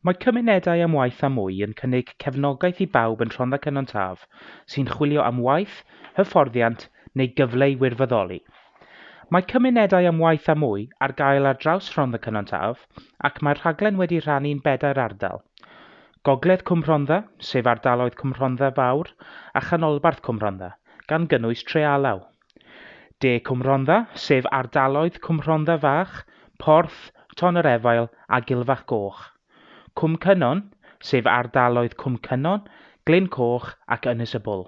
Mae Cymunedau am Waith a Mwy yn cynnig cefnogaeth i bawb yn Rhondda Cynon Taf sy'n chwilio am waith, hyfforddiant neu gyfle i wirfoddoli. Mae Cymunedau am Waith a Mwy ar gael ar draws Rhondda Cynon Taf ac mae'r rhaglen wedi rhannu'n bedair ardal. Gogledd Cwm Rhondda, sef ardaloedd Cwm Rhondda Fawr a Chanolbarth Cwm Rhondda, gan gynnwys Trealaw. De Cwm Rhondda, sef ardaloedd Cwm Rhondda Fach, Porth, Ton yr Efail a Gilfach Goch. Cwm Cynon, sef ardaloedd Cwm Cynon, Glyn Coch ac Ynys y Bwl.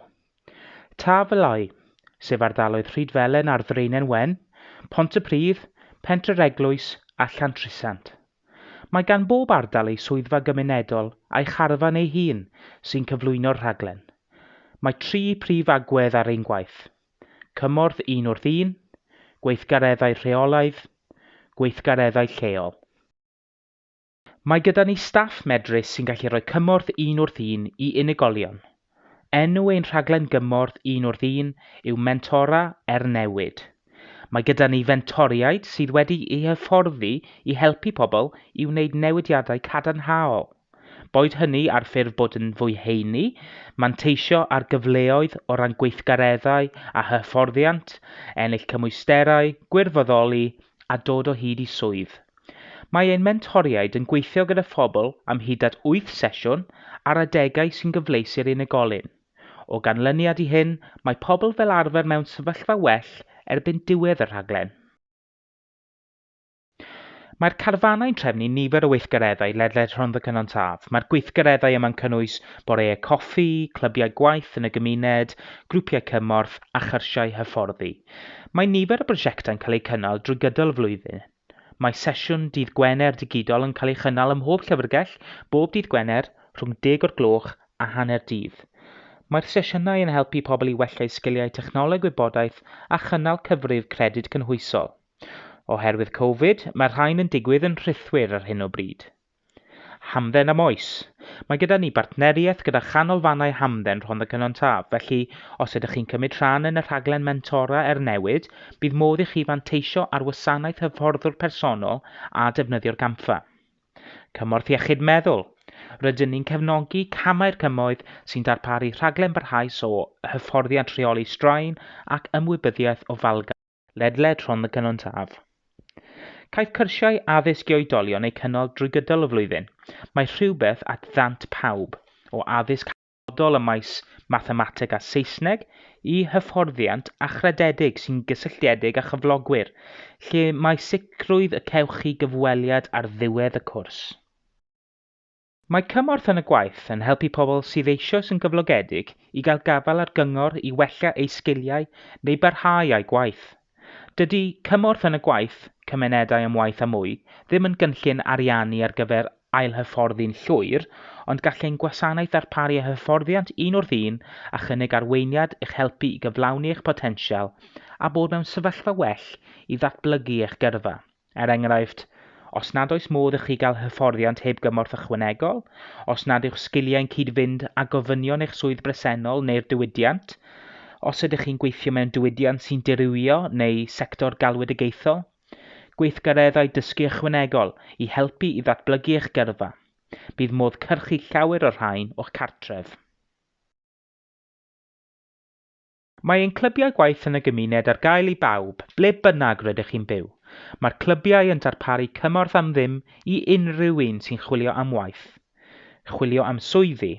Taf Elai, sef ardaloedd Rhydfelen a'r Ddraenen Wen, Pontypridd, Pentre'r Eglwys a Llantrisant. Mae gan bob ardal ei swyddfa gymunedol a'i charfan ei hun sy'n cyflwyno'r rhaglen. Mae tri prif agwedd ar ein gwaith. Cymorth un wrth un, gweithgareddau rheolaidd, gweithgareddau lleol. Mae gyda ni staff medrus sy'n gallu rhoi cymorth un wrth un i unigolion. Enw ein rhaglen gymorth un wrth un yw Mentora er Newid. Mae gyda ni fentoriaid sydd wedi eu hyfforddi i helpu pobl i wneud newidiadau cadarnhaol. Boed hynny ar ffurf bod yn fwy heini, manteisio ar gyfleoedd o ran gweithgareddau a hyfforddiant, ennill cymwysterau, gwirfoddoli a dod o hyd i swydd. Mae ein mentoriaid yn gweithio gyda phobl am hyd at wyth sesiwn ar adegau sy'n gyfleus i'r unigolyn. O ganlyniad i hyn, mae pobl fel arfer mewn sefyllfa well erbyn diwedd y rhaglen. Mae'r carfanau'n trefnu nifer o weithgareddau ledled Rhondda Cynon Taf. Mae'r gweithgareddau yma'n cynnwys boreau coffi, clybiau gwaith yn y gymuned, grwpiau cymorth a chyrsiau hyfforddi. Mae nifer o brosiectau'n cael eu cynnal drwy gydol y flwyddyn. Mae sesiwn dydd Gwener digidol yn cael ei chynnal ym mhob llyfrgell bob dydd Gwener rhwng deg o'r gloch a hanner dydd. Mae'r sesiynau yn helpu pobl i wella eu sgiliau technoleg gwybodaeth a chynnal cyfrif credyd cynhwysol. Oherwydd Covid, mae'r rhain yn digwydd yn rhithwir ar hyn o bryd. Hamdden am oes. Mae gyda ni bartneriaeth gyda chanolfannau hamdden Rhondda Cynon Taf, felly os ydych chi'n cymryd rhan yn y rhaglen Mentora er Newid, bydd modd i chi fanteisio ar wasanaeth hyfforddwr personol a defnyddio'r gampfa. Cymorth iechyd meddwl. Rydyn ni'n cefnogi Camau'r Cymoedd sy'n darparu rhaglen barhaus o hyfforddiant rheoli straen ac ymwybyddiaeth ofalgar ledled Rhondda Cynon Taf. Caiff cyrsiau addysg i oedolion eu cynnal drwy gydol y flwyddyn. Mae rhywbeth at ddant pawb, o addysg hanfodol ym maes mathemateg a Saesneg i hyfforddiant achrededig sy'n gysylltiedig â chyflogwyr, lle mae sicrwydd y cewch chi gyfweliad ar ddiwedd y cwrs. Mae Cymorth yn y Gwaith yn helpu pobl sydd eisoes yn gyflogedig i gael gafael ar gyngor i wella eu sgiliau neu barhau â'u gwaith. Dydy Cymorth yn y Gwaith, Cymunedau am Waith a Mwy ddim yn gynllun ariannu ar gyfer ailhyfforddi'n llwyr, ond gall ein gwasanaeth ddarparu hyfforddiant un wrth un a chynnig arweiniad i'ch helpu i gyflawni eich potensial a bod mewn sefyllfa well i ddatblygu eich gyrfa. Er enghraifft, os nad oes modd i chi gael hyfforddiant heb gymorth ychwanegol, os nad yw'ch sgiliau'n cyd-fynd â gofynion eich swydd bresennol neu'r diwydiant, os ydych chi'n gweithio mewn diwydiant sy'n dirywio neu sector galwedigaethol, gweithgareddau dysgu ychwanegol i helpu i ddatblygu eich gyrfa. Bydd modd cyrchu llawer o'r rhain o'ch cartref. Mae ein clybiau gwaith yn y gymuned ar gael i bawb, ble bynnag rydych chi'n byw. Mae'r clybiau yn darparu cymorth am ddim i unrhyw un sy'n chwilio am waith, chwilio am swyddi,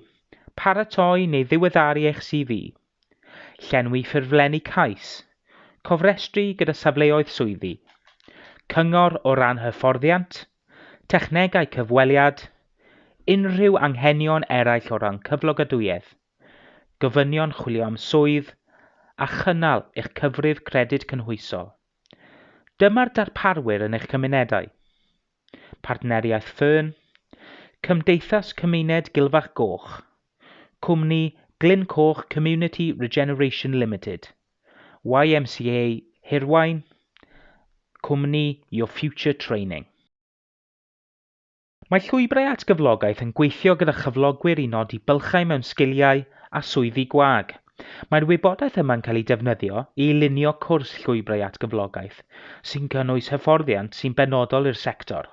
paratoi neu ddiweddaru eich CV, llenwi ffurflenni cais, cofrestru gyda safleoedd swyddi, cyngor o ran hyfforddiant, technegau cyfweliad, unrhyw anghenion eraill o ran cyflogadwyedd. Gofynion chwilio am swydd, a chynnal eich cyfrif credyd cynhwysol. Dyma'r darparwyr yn eich cymunedau. Partneriaeth Fern, Cymdeithas Cymuned Gilfach Goch, Cwmni Glyn Coch Community Regeneration Limited, YMCA Hirwaun, Cwmni Your Future Training. Mae llwybrau at gyflogaeth yn gweithio gyda chyflogwyr i nodi bylchau mewn sgiliau a swyddi gwag. Mae'r wybodaeth yma'n cael ei defnyddio i lunio cwrs Llwybrau at Gyflogaeth, sy'n cynnwys hyfforddiant sy'n benodol i'r sector.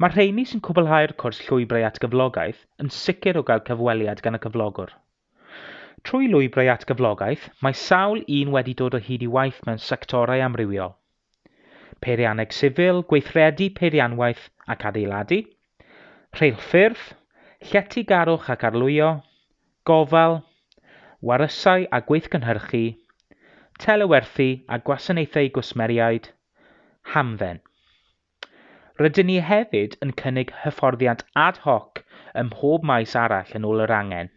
Mae'r rheini sy'n cwblhau'r cwrs Llwybrau at Gyflogaeth yn sicr o gael cyfweliad gan y cyflogwr. Trwy Lwybrau at Gyflogaeth, mae sawl un wedi dod o hyd i waith mewn sectorau amrywiol. Peirianneg sifil, gweithredu peirianwaith ac adeiladu, rheilffyrdd, lletygarwch ac arlwyo, gofal, warysau a gweithgynhyrchu, telewerthu a gwasanaethau i gwsmeriaid, hamdden. Rydyn ni hefyd yn cynnig hyfforddiant ad hoc ym mhob maes arall yn ôl yr angen.